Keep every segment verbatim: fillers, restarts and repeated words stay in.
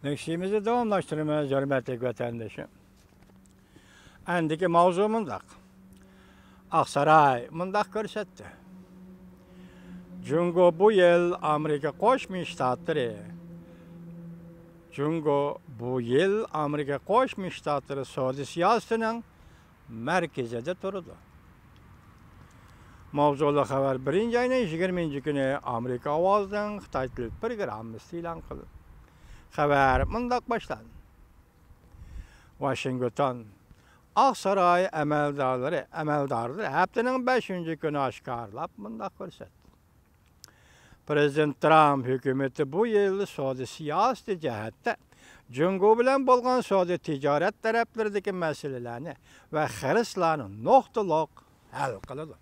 نەشرىمىزنى داۋاملاشتۇرىمىز، ھۆرمەتلىك ۋەتەندىشىم. ئەندىكى ماۋزۇ مۇنداق. ئاقساراي مۇنداق كۆرسەتتى. جۇڭگو بۇ يىل ئامېرىكا قوشما شتاتلىرى، جۇڭگو بۇ يىل ئامېرىكا قوشما شتاتلىرى سودا سىياسىتىنىڭ مەركىزىدە تۇرىدۇ. ماۋزۇلۇق خەۋەر بىرىنچى ئاينىڭ يىگىرمىنچى كۈنى ئامېرىكا ئاۋازىنىڭ خىتاي تىل پروگراممىسىدا ئېلان قىلىندى. خەۋەر مۇنداق باشلاندى. ۋاشىنگتون. ئاقساراي ئەمەلدارلىرى، ئەمەلدارلىرى ھەپتىنىڭ بەشىنچى كۈنى ئاشكارىلاپ مۇنداق كۆرسەتتى. پىرېزىدېنت ترامپ ھۆكۈمىتى بۇ يىل سودا سىياسىتى جەھەتتە جۇڭگو بىلەن بولغان سودا تىجارەت تەرەپلىرىدىكى مەسىلىلەرنى ۋە خىرىسلارنى نۇقتىلىق ھەل قىلىدۇ.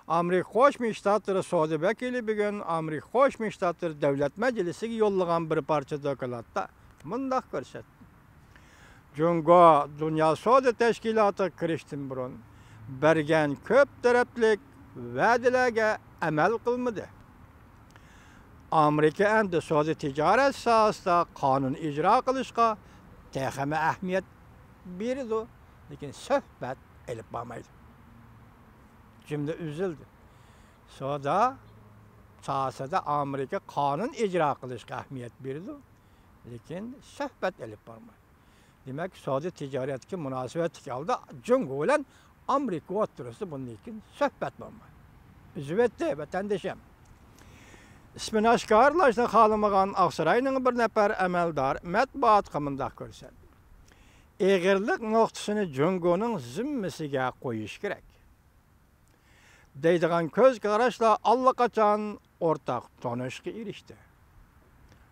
ئامېرىكا قوشما شتاتلىرى سودا ۋەكىلى بۈگۈن ئامېرىكا قوشما شتاتلىرى دۆلەت مەجلىسىگە يوللىغان بىر پارچە دوكلاتتا مۇنداق كۆرسەتتى. جۇڭگو دۇنيا سودا تەشكىلاتىغا كىرىشتىن بۇرۇن بەرگەن كۆپ تەرەپلىك ۋەدىلەرگە ئەمەل قىلمىدى. ئامېرىكا ئەمدى سودا تىجارەت ساھەسىدە قانۇن ئىجرا قىلىشقا تېخىمۇ ئەھمىيەت بېرىدۇ، لېكىن سۆھبەت ئېلىپ بارمايدۇ. جۈملە ئۈزۈلدى. سودا ساھەسىدە ئامېرىكا قانۇن ئىجرا قىلىشقا ئەھمىيەت بېرىدۇ، لېكىن سۆھبەت ئېلىپ بارمايدۇ. دېمەك، سودا تىجارەتكە مۇناسىۋەتلىك ھالدا جۇڭگو بىلەن ئامېرىكا ئوتتۇرىسىدا بۇندىن كېيىن سۆھبەت بولمايدۇ. ئۈزۈۋەتتى ۋەتەندىشىم. ئىسمىنى ئاشكارىلاشنى خالىمىغان ئاقساراينىڭ بىر نەپەر ئەمەلدارى مەتبۇئاتقا مۇنداق كۆرسەتتى. ئېغىرلىق نۇقتىسىنى جۇڭگونىڭ زىممىسىگە قويۇش كېرەك. دەيدىغان كۆز قاراشلار ئاللىقاچان ئورتاق تونۇشقا ئېرىشتى.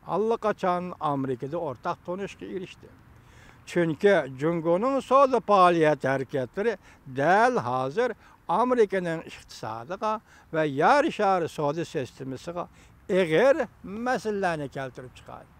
ئاللىقاچان ئامېرىكىدا ئورتاق تونۇشقا ئېرىشتى. چۈنكى جۇڭگونىڭ سودا پائالىيەت ھەرىكەتلىرى دەل ھازىر ئامېرىكىنىڭ ئىقتىسادىغا ۋە يەر شارى سودا سىستېمىسىغا ئېغىر مەسىلىلەرنى كەلتۈرۈپ چىقاردى.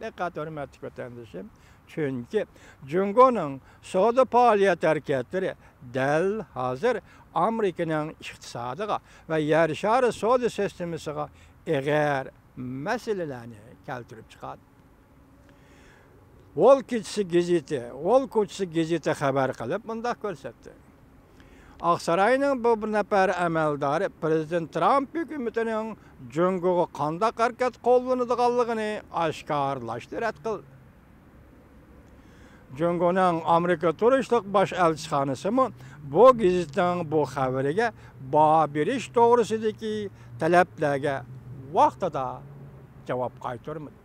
دىققەت، ھۆرمەتلىك ۋەتەندىشىم. چۈنكى جۇڭگونىڭ سودا پائالىيەت ھەرىكەتلىرى دەل ھازىر ئامېرىكىنىڭ ئىقتىسادىغا ۋە يەر شارى سودا سىستېمىسىغا ئېغىر مەسىلىلەرنى كەلتۈرۈپ چىقاردى. ۋول كېچىسى گېزىتى، ۋول كوچىسى گېزىتى خەۋەر قىلىپ مۇنداق كۆرسەتتى. ئاقساراينىڭ بۇ بىر نەپەر ئەمەلدارى پىرېزىدېنت ترامپ ھۆكۈمىتىنىڭ جۇڭگوغا قانداق ھەرىكەت قوللىنىدىغانلىقىنى ئاشكارىلاشنى رەت قىلدى. جۇڭگونىڭ ئامېرىكا تۇرۇشلۇق باش ئەلچىخانىسىمۇ بۇ گېزىتنىڭ بۇ خەۋىرىگە باھا بېرىش توغرىسىدىكى تەلەپلەرگە ۋاقتىدا جاۋاب قايتۇرمىدى.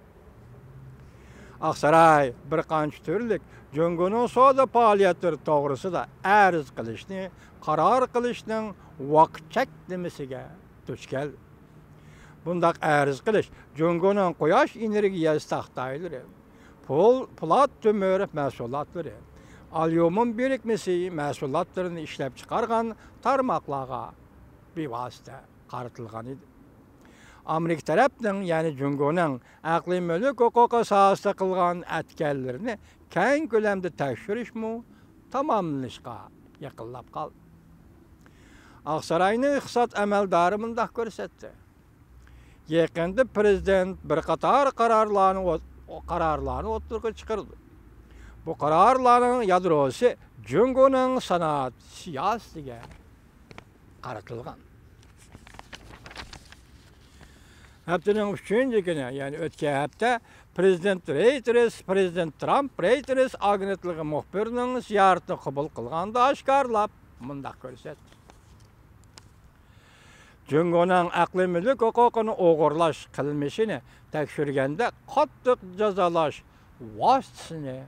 ئاقساراي بىر قانچە تۈرلۈك جۇڭگونىڭ سودا پائالىيەتلىرى توغرىسىدا ئەرز قىلىشنى قارار قىلىشنىڭ ۋاقىت چەكلىمىسىگە دۇچ كەلدى. بۇنداق ئەرز قىلىش جۇڭگونىڭ قۇياش ئېنېرگىيەسى تاختايلىرى، پۇل، پولات تۆمۈر مەھسۇلاتلىرى، ئاليۇمىن بىرىكمىسى مەھسۇلاتلىرىنى ئىشلەپچىقارغان تارماقلارغا بىۋاسىتە قارىتىلغان ئىدى. ئامېرىكا تەرەپنىڭ، يەنى جۇڭگونىڭ ئەقلىي مۈلۈك ھوقۇقى ساھەسىدە قىلغان ئەتكەنلىرىنى كەڭ كۆلەمدە تەكشۈرۈشمۇ تاماملىنىشقا يېقىنلاپ قالدى. ئاقساراينىڭ ئىقتىساد ئەمەلدارى مۇنداق كۆرسەتتى. يېقىندا پىرېزىدېنت بىر قاتار قارارلارنى ئوت-، قارارلارنى ئوتتۇرىغا چىقىرىدۇ. بۇ قارارلارنىڭ يادروسى جۇڭگونىڭ سانائەت سىياسىتىگە قارىتىلغان. ھەپتىنىڭ ئۈچىنچى كۈنى، يەنى ئۆتكەن ھەپتە، پىرېزىدېنت رېيتېرس، پىرېزىدېنت ترامپ رېيتېرس ئاگېنتلىقى مۇخبىرىنىڭ زىيارىتىنى قوبۇل قىلغاندا ئاشكارىلاپ مۇنداق كۆرسەتتى. جۇڭگونىڭ ئەقلىي مۈلۈك ھوقۇقىنى ئوغرىلاش قىلمىشىنى تەكشۈرگەندە قاتتىق جازالاش ۋاسىتىسىنى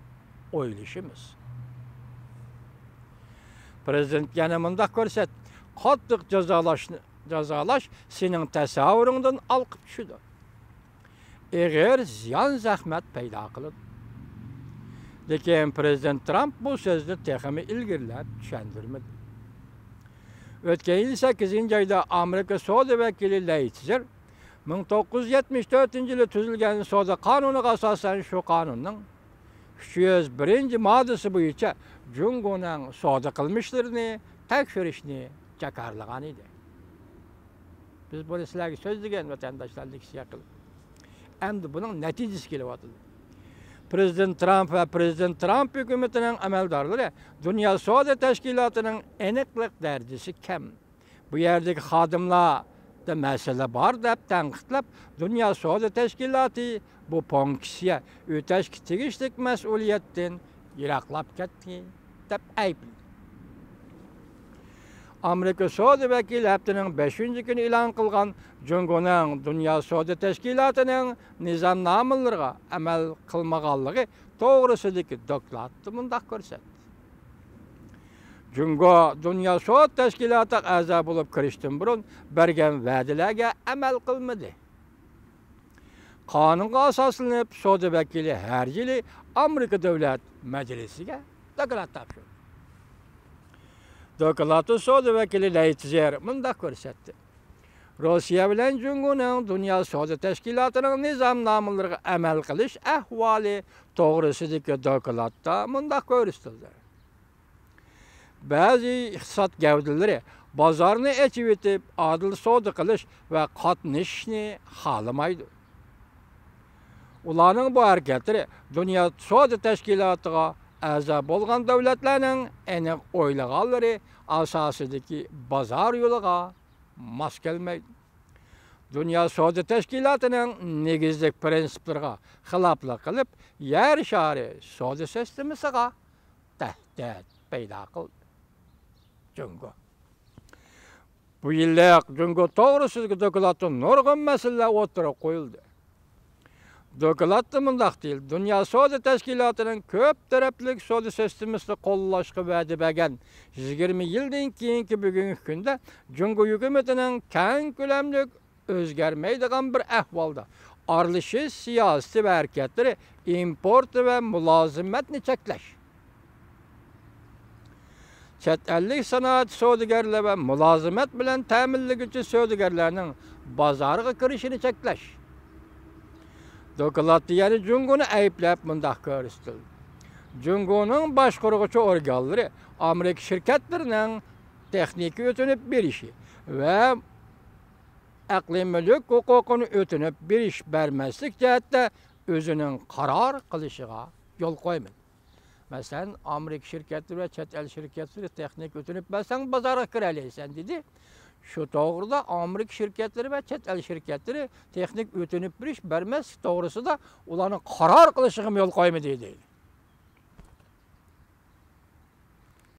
ئويلىشىمىز. پىرېزىدېنت يەنە مۇنداق كۆرسەتتى، قاتتىق جازالاشنى، جازالاش سېنىڭ تەسەۋۋۇرۇڭدىن ئالقىپ چۈشىدۇ. ئېغىر زىيان زەخمەت پەيدا قىلىدۇ. لېكىن پىرېزىدېنت ترامپ بۇ سۆزنى تېخىمۇ ئىلگىرىلەپ چۈشەندۈرمىدى. ئۆتكەن يىل سەككىزىنچى ئايدا ئامېرىكا سودا ۋەكىلى لەي تىزېر مىڭ توققۇز يۈز يەتمىش تۆتىنچى يىلى تۈزۈلگەن سودا قانۇنىغا ئاساسەن شۇ قانۇننىڭ ئۈچ يۈز بىرىنچى ماددىسى بويىچە جۇڭگونىڭ سودا قىلمىشلىرىنى تەكشۈرۈشنى جاكارلىغان ئىدى. بىز بۇنى سىلەرگە سۆزلىگەن ۋەتەنداشلار لېكسىيە قىلىپ. ئەمدى بۇنىڭ نەتىجىسى كېلىۋاتىدۇ. پرېزىدېنت ترامپ ۋە پرېزىدېنت ترامپ ھۆكۈمىتىنىڭ ئەمەلدارلىرى دۇنيا سودا تەشكىلاتىنىڭ ئېنىقلىق دەرىجىسى كەم، بۇ يەردىكى خادىملاردا مەسىلە بار دەپ تەنقىدلەپ، دۇنيا سودا تەشكىلاتى بۇ فۇنكسىيە ئۆتەشكە تېگىشلىك مەسئۇلىيەتتىن يىراقلاپ كەتتى دەپ ئەيىبلىدى. ئامېرىكا سودا ۋەكىلى ھەپتىنىڭ بەشىنچى كۈنى ئېلان قىلغان جۇڭگونىڭ دۇنيا سودا تەشكىلاتىنىڭ نىزامنامىلىرىغا ئەمەل قىلمىغانلىقى توغرىسىدىكى دوكلاتتا مۇنداق كۆرسەتتى. جۇڭگو دۇنيا سودا تەشكىلاتىغا ئەزا بولۇپ كىرىشتىن بۇرۇن بەرگەن ۋەدىلەرگە ئەمەل قىلمىدى. قانۇنغا ئاساسلىنىپ، سودا ۋەكىلى ھەر يىلى ئامېرىكا دۆلەت مەجلىسىگە دوكلات تاپشۇردى. دوكلاتتا سودا ۋەكىلى لەيتزېر مۇنداق كۆرسەتتى: روسىيە بىلەن جۇڭگونىڭ دۇنيا سودا تەشكىلاتىنىڭ نىزامنامىلىرىغا ئەمەل قىلىش ئەھۋالى توغرىسىدىكى دوكلاتتا مۇنداق كۆرسىتىلدى: بەزى ئىقتىساد گەۋدىلىرى بازارنى ئېچىۋېتىپ، ئادىل سودا قىلىش ۋە قاتنىشىشنى خالىمايدۇ. ئۇلارنىڭ بۇ ھەرىكەتلىرى دۇنيا سودا تەشكىلاتىغا ئەزا بولغان دۆلەتلەرنىڭ ئېنىق ئويلىغانلىرى ئاساسىدىكى بازار يولىغا ماس كەلمەيدۇ. دۇنيا سودا تەشكىلاتىنىڭ نېگىزلىك پىرىنسىپلىرىغا خىلاپلىق قىلىپ، يەر شارى سودا سىستېمىسىغا تەھدىت پەيدا قىلدى. جۇڭگو. بۇ يىللىق جۇڭگو توغرىسىدىكى دوكلاتتا نۇرغۇن مەسىلىلەر ئوتتۇرىغا قويۇلدى. دوكلاتتا مۇنداق دېيىلدى: دۇنيا سودا تەشكىلاتىنىڭ كۆپ تەرەپلىك سودا سىستېمىسىنى قوللاشقا ۋەدە بەرگەن يىگىرمە يىلدىن كېيىنكى بۈگۈنكى كۈندە جۇڭگو ھۆكۈمىتىنىڭ كەڭ كۆلەملىك ئۆزگەرمەيدىغان بىر ئەھۋالدا ئارىلىشىش سىياسىتى ۋە ھەرىكەتلىرى ئىمپورت ۋە مۇلازىمەتنى چەكلەش، چەت ئەللىك سانائەت سودىگەرلەر ۋە مۇلازىمەت بىلەن تەمىنلىگۈچى سودىگەرلەرنىڭ بازارغا كىرىشىنى چەكلەش. دوكلاتتا يەنە جۇڭگونى ئەيىبلەپ مۇنداق كۆرسىتىلدى: جۇڭگونىڭ باشقۇرغۇچى ئورگانلىرى ئامېرىكا شىركەتلىرىنىڭ تېخنىكا ئۆتۈنۈپ بېرىشى ۋە ئەقلىي مۈلۈك ھوقۇقىنى ئۆتۈنۈپ بېرىش بەرمەسلىك جەھەتتە ئۆزىنىڭ قارار قىلىشىغا يول قويمىدى. مەسىلەن، ئامېرىكا شىركەتلىرى ۋە چەت ئەل شىركەتلىرى تېخنىكا ئۆتۈنۈپ بەرسەڭ، بازارغا كىرەلەيسەن، دېدى. شۇ توغرىدا ئامېرىكا شىركەتلىرى ۋە چەت ئەل شىركەتلىرى تېخنىكا ئۆتۈنۈپ بېرىش بەرمەسلىك توغرىسىدا ئۇلارنىڭ قارار قىلىشىغىمۇ يول قويمىدى، دەيدۇ.